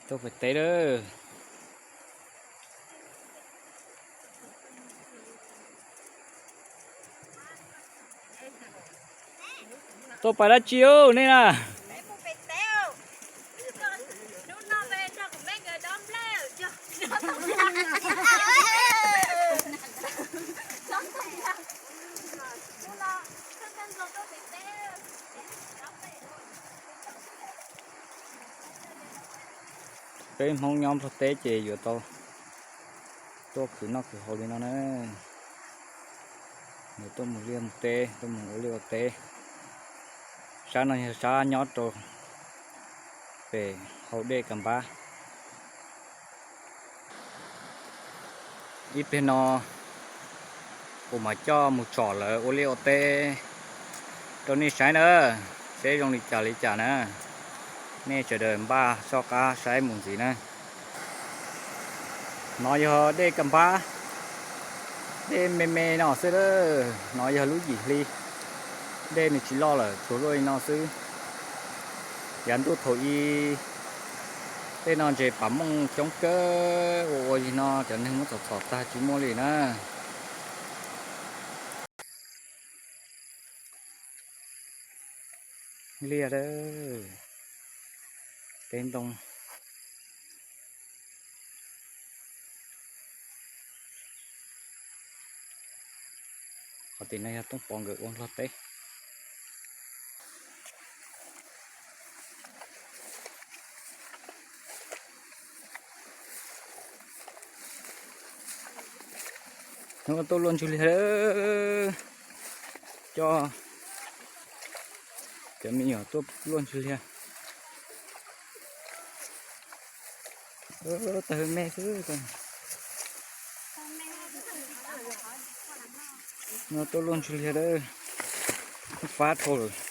Tuaj pem teb lawm. Tuaj pais dab tsi nej na? Peb Hmoob nyob Nplog teb ces yuav tau tuaj khwv noj khwv haus li no na. Yuav tuaj mus liaj mus teb, tuaj mus ua liaj ua teb. Sab no yog sab nyob rau pem hauv dej Kas Npab. Ib pliag no kuv mam coj mus tsom lawv ua liaj ua teb rau nej saib na, seb zoo li cas li cas na. Nej sawv daws npaj soj qab saib mus ntxiv na. No yog dej Kas Npab, dej me me no xwb lawm. No yog lub yim hli, dej nws tsis loj lawm, tsuas luaj li no xwb. Yav ntuj thaum ub tej no ntses pam mooj coob kawg, ua ua li no cov neeg muab txhom txhom tag tsis muaj li na. Liaj, teb ntoo. Qhov tim no yog Tooj Pov nkawd ua Nplog teb. Hnub no tuaj luaj ntsuj liag, coj cov me nyuam tuaj luaj ntsuj liag. Tawg me xwb. No tuaj luaj ntsuj liag, fab dhau lawm.